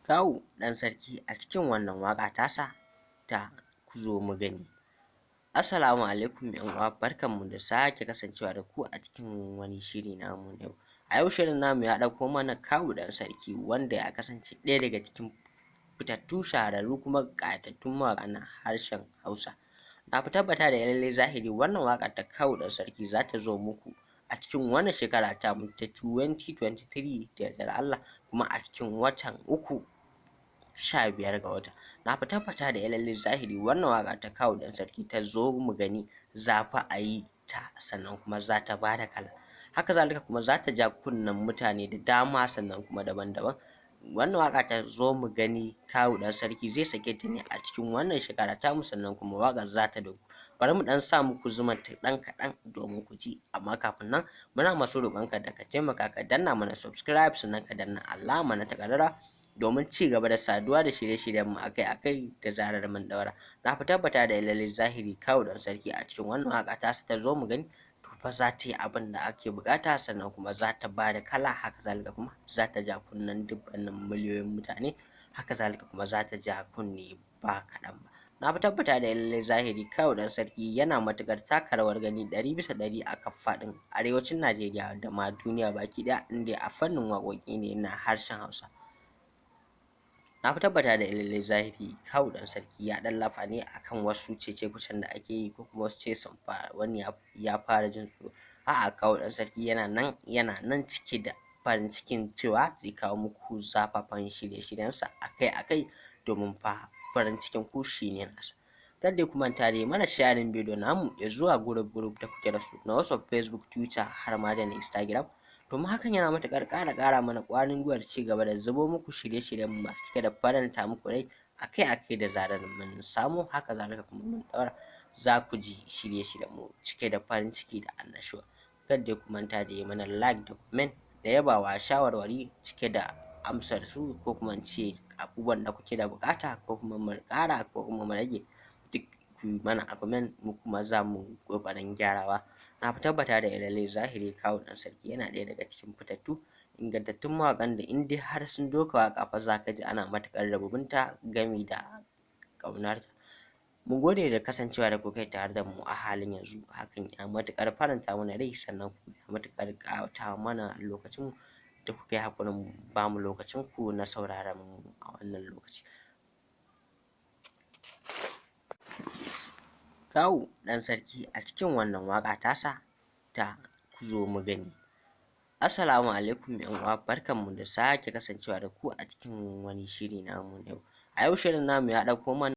Kawu Ɗan Sarki a cikin wannan waƙa tasa ta Ku Zo Mu Gani. Assalamu alaikum ƴan uwa, barkanmu da sake kasancewa da ku a cikin wani shiri namu na yau. A yau shirin namu ya ɗauko mana Kawu Ɗan Sarki, wanda ya kasance ɗaya daga cikin fitattu, shahararru, kuma ƙayatattun mawaƙa na harshen Hausa. Na fi tabbata da lallai zahiri wannan waƙa ta Kawu Ɗan Sarki za ta zo muku a cikin wannan shekara ta mu ta 2023 da yardar Allah, kuma a cikin watan 3, 15 ga wata. Na fi tabbata da lallai zahiri wannan waƙa ta Kawu Ɗan Sarki ta Zo Mu Gani za fa a yi ta, sannan kuma za ta ba da kala. Haka zalika kuma za ta ja kunnen mutane da dama, sannan kuma daban-daban. Wannan waƙa ta Zo Mu Gani, Kawu Ɗan Sarki zai sake ta ne a cikin wannan shekara tamu, sannan kuma waƙar za ta dogu. Bari mu ɗan sa muku zuman ta ɗan kaɗan domin ku ji, amma kafin nan muna masu roƙonka da ka taimaka ka danna mana subscribe, sannan ka danna alama na takarara domin ci gaba da saduwa da shirye-shiryenmu akai-akai da zarar mun ɗaura. Na fi tabbata da lallai zahiri Kawu Ɗan Sarki a cikin wannan waƙa tasa ta Zo Mu Gani, to fa za ta yi abin da ake buƙata, sannan kuma za ta ba da kala, haka zalika kuma za ta ja kunnen dubbannin miliyoyin mutane, haka zalika kuma za ta ja kunne ba kaɗan ba. Na fi tabbata da lallai zahiri Kawu Ɗan Sarki yana matuƙar taka rawar gani 100% a kan faɗin arewacin Najeriya da ma duniya baki ɗaya, inda a fannin waƙoƙi ne na harshen Hausa. Na fi tabbata da lallai zahiri Kawu Ɗan Sarki ya ɗan lafa ne akan wasu cece-kucen da ake yi, ko kuma wasu ce sun fara, wani ya fara jin tsoro. A'a, Kawu Ɗan Sarki yana nan, yana nan cike da farin cikin cewa zai kawo muku zafafan shirye-shiryensa akai-akai, domin fa farin cikin ku shine nasa. Kar dai ku manta dai mana sharing bidiyo namu ya zuwa group group da kuke da su na WhatsApp, Facebook, Twitter, har ma da na Instagram, domin hakan yana matuƙar ƙara mana ƙwarin gwiwar ci gaba da zubo muku shirye-shiryen masu cike da faranta muku rai akai-akai da zarar mun samu. Haka zalika kuma mun ɗaura, za ku ji shirye-shiryen mu cike da farin ciki da annashuwa. Kar dai ku manta da yi mana like da comment da yabawa, shawarwari cike da amsar su, ko kuma in ce abubuwan da kuke da buƙata, ko kuma mu ƙara ko kuma mu rage, duk ku yi mana a comment, mu kuma za mu ƙoƙarin gyarawa. Na fi tabbata da lallai zahiri Kawu Ɗan Sarki yana ɗaya daga cikin fitattu, ingantattun mawaƙan da in dai har sun doka waƙa fa za ka ji ana matuƙar rububinta gami da ƙaunarta. Mun gode da kasancewa da kuka yi tare da mu a halin yanzu, hakan ya matuƙar faranta mana rai, sannan kuma ya matuƙar ƙawata mana lokacin da kuka yi haƙurin ba mu lokacin ku na sauraron mu a wannan lokaci. Kawu Ɗan Sarki a cikin wannan waƙa tasa ta Ku Zo Mu Gani. Assalamu alaikum ƴan uwa, barkanmu da sake kasancewa da ku a cikin wani shiri namu na yau. A yau shirin namu ya ɗauko mana